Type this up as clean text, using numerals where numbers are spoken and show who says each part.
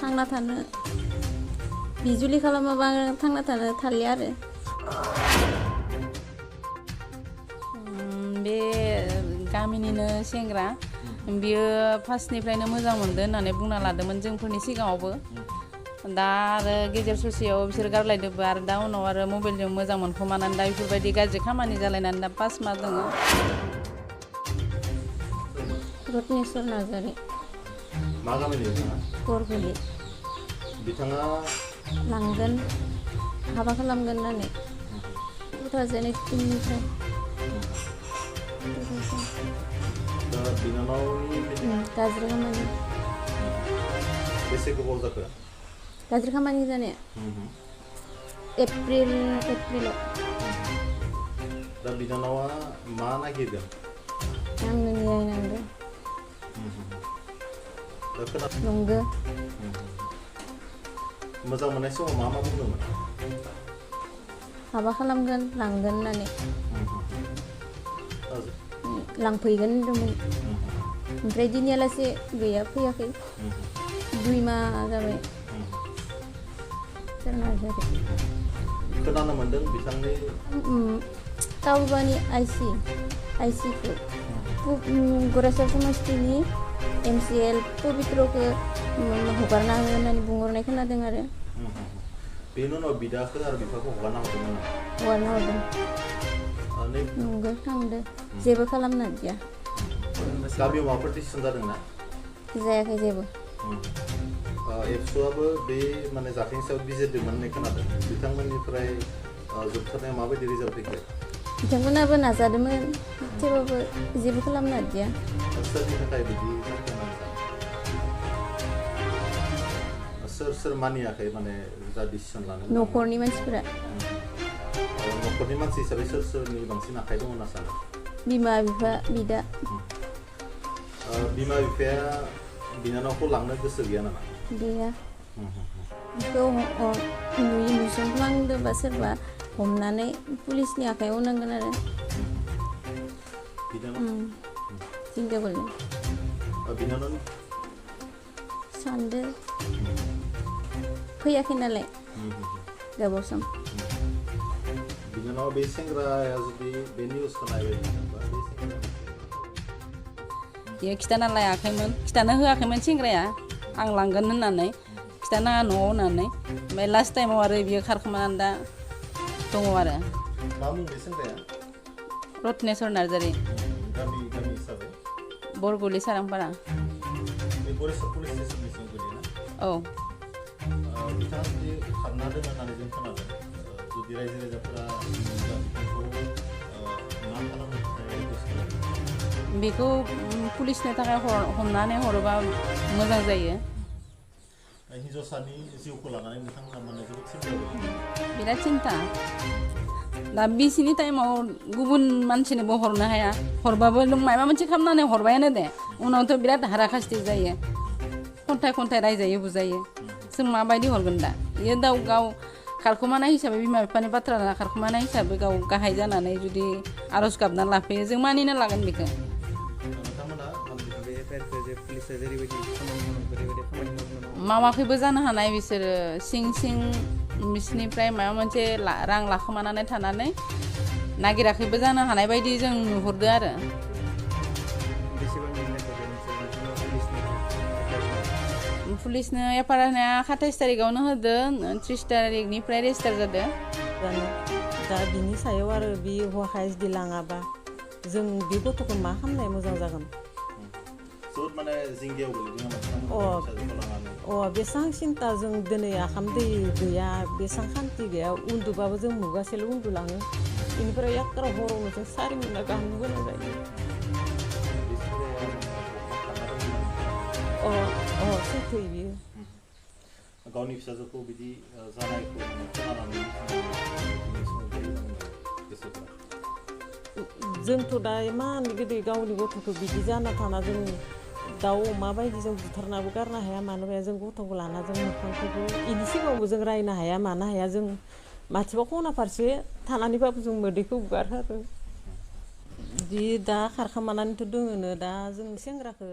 Speaker 1: थांना थानो बिजुलि खालामाबा थांना थानो थालिया आरो
Speaker 2: बे गामिनिनो सेंग्रा बियो फार्स्टनिफ्रायनो मोजां मोनदों होननानै बुंना लादोंमोन जोंफोरनि सिगाङावबो दा आरो गेजेर ससेयाव बिसोर गारलायदोंबो आरो दा उनाव आरो मबाइलजों मोजां मोनखोमानानै दा बेफोरबायदि गाज्रि खामानि जालायनानै दा 5 माह दङ
Speaker 1: रत्नेश्वर नार्जारि
Speaker 3: मा गामिनि बिथाङा
Speaker 1: गरगुलि
Speaker 3: बिथाङा
Speaker 1: लांगोन हाबा खालामगोन होननानै 2018 निफ्राय
Speaker 3: दा बिनानावनि
Speaker 1: गाज्रि खामानि
Speaker 3: बेसे गोबाव जाखो
Speaker 1: गाज्रि खामानि जानाया एप्रिलाव
Speaker 3: दा बिनानावा मा नागिरदों
Speaker 1: आंनो न्याय नांगौ नंगौ
Speaker 3: मोजां मोननाय समाव मा बुंदोंमोन
Speaker 1: हाबा खालामगोन लांगोन होननानै लांफैगोन होनदोंमोन ओमफ्राय दिनैयालासे गैया फैयाखै 2 माह जाबाय नार्जारि
Speaker 3: खोनानो मोन्दों बिथांनि
Speaker 1: कावबानि आइसिखौ गरायसाल समष्टिनि MCL पबित्रखौ हगारना हो होननानै बुंहरनाय खोनादों आरो
Speaker 3: बेनि उनाव बिदाखौ आरो बिफाखौ हगारना हरदोंमोन
Speaker 1: हगारना हरदों नंगौ थांदो जेबो खालामना गैया
Speaker 3: गामियाव माबाफोर डिसिसन जादों ना
Speaker 1: जायाखै जेबो
Speaker 3: एबसुआबो बे माने जाथायनि सायाव बिजिरदोंमोन होननाय खोनादों बिथांमोननिफ्राय जोबथारनायाव माबायदि रिजाल्ट फैखो
Speaker 1: बिथांमोनाबो नाजादोंमोन थेवबाबो जेबो खालामना गैया
Speaker 3: सोरनि थाखाय बिदि सोर मानियाखै माने जा डिसिसन लानो
Speaker 1: न'खरनि मानसिफोरा
Speaker 3: न'खरनि मानसि हिसाबै सोरनि बांसिन आखाइ दं होनना सानो
Speaker 1: बिमा बिफा बिदा
Speaker 3: बिमा बिफाया बिनानावखौ लांनो गोसो गैया नामा
Speaker 1: गैया बेखौ नुसनफ्लांदोंबा सोरबा हमनानै पुलिसनि आखायाव होनांगोन आरो जिंगा गोलैदों
Speaker 3: बिनानाव
Speaker 1: सानदो फैयाखै नालाय गोबाव सम
Speaker 3: बिनानाव बे सेंग्राया जुदि बे निउसखौ नायबाय थायोबा
Speaker 2: बियो खिथाना लायाखैमोन खिथानो होआखैमोन सेंग्राया आं लांगोन होननानै खिथानाङा न'आव होननानै ओमफ्राय लास्ट टाइमाव आरो बियो खारखोमानानै दा दङ आरो
Speaker 3: मा मुं बे सेंग्राया
Speaker 2: रत्नेश्वर नार्जारि
Speaker 3: गामि हिसाबै
Speaker 2: बरगुलि सारांपारा
Speaker 3: बे गरायसाल पुलिस स्टेसननि सिङाव गोलैयोना
Speaker 2: औ
Speaker 3: बिथाङा जुदि खारना दोनो होननानै जों खोनादों जुदि रायजो राजाफोरा बिथांखौ मा खालामनो थाखाय रिकुवेस्ट खालामो
Speaker 2: बेखौ पुलिसनि थाखाय हमनानै हरोबा मोजां जायो
Speaker 3: हिन्जावसानि जिउखौ लानानै नोंथांमोना माने जोबोद सिन्था
Speaker 2: बिराद सिन्था दा बिसिनि टाइमाव गुबुन मानसिनोबो हरनो हाया हरबाबो नों माबा मोनसे खालामनानै हरबायानो दे उनावथ' बिराद हाराखास्ति जायो खन्थाइ रायजायो बुजायो जों माबायदि हरगोन दा बेयो गाव खारखुमानाय हिसाबै बिमा बिफानि बाथ्रा लाना खारखुमानाय हिसाबै गाव गाहाय जानानै जुदि आर'ज गाबना लाफैयो जों मानिना लागोन बेखौ मावाखैबो जानो हानाय बिसोरो सिं बिसोरनिफ्राय माबा मोनसे रां लाखोमानानै थानानै नागिराखैबो जानो हानाय बायदि जों नुहुरदो आरो पुलिसनो एफआइआर होनाया 27 तारिखआवनो होदों 30 तारिखनिफ्राय रेजिस्टार जादों
Speaker 4: दा बिनि सायाव आरो बि हौवाया जुदि लाङाबा जों बे गथ'खौ मा खालामनाया मोजां जागोन
Speaker 3: जोबोद माने जिंगायाव गोलैदों
Speaker 4: बेसेबां सिन्था जों दिनै आखाम दै गैया बेसेबां खान्थि गैया उन्दुबाबो जों मुगासेल' उन्दुलाङो बेनिफ्राय एकथाराव हरावनो जों 4 घन्टा गाहाम गोनां जायो सैथो बियो
Speaker 3: गावनि फिसाजोखौ बिदि जानायखौ खोनानानै
Speaker 4: जोंथ' दा इमान गिदिर गावनि गथ'खौ बिदि जाना थाना जों दाउ अमा बायदि जों बुथारनाबो गारनो हाया मानो हाया जों गथ'खौ लाना जों मोखांखौबो बेनि सिगाङावबो जों रायनो हाया मानो हाया जों माथिबा खना फारसे थानानैबाबो जों मोदैखौ गारहारो बिदि दा खारखोमानानैथ' दोङोनो दा जों सेंग्राखौ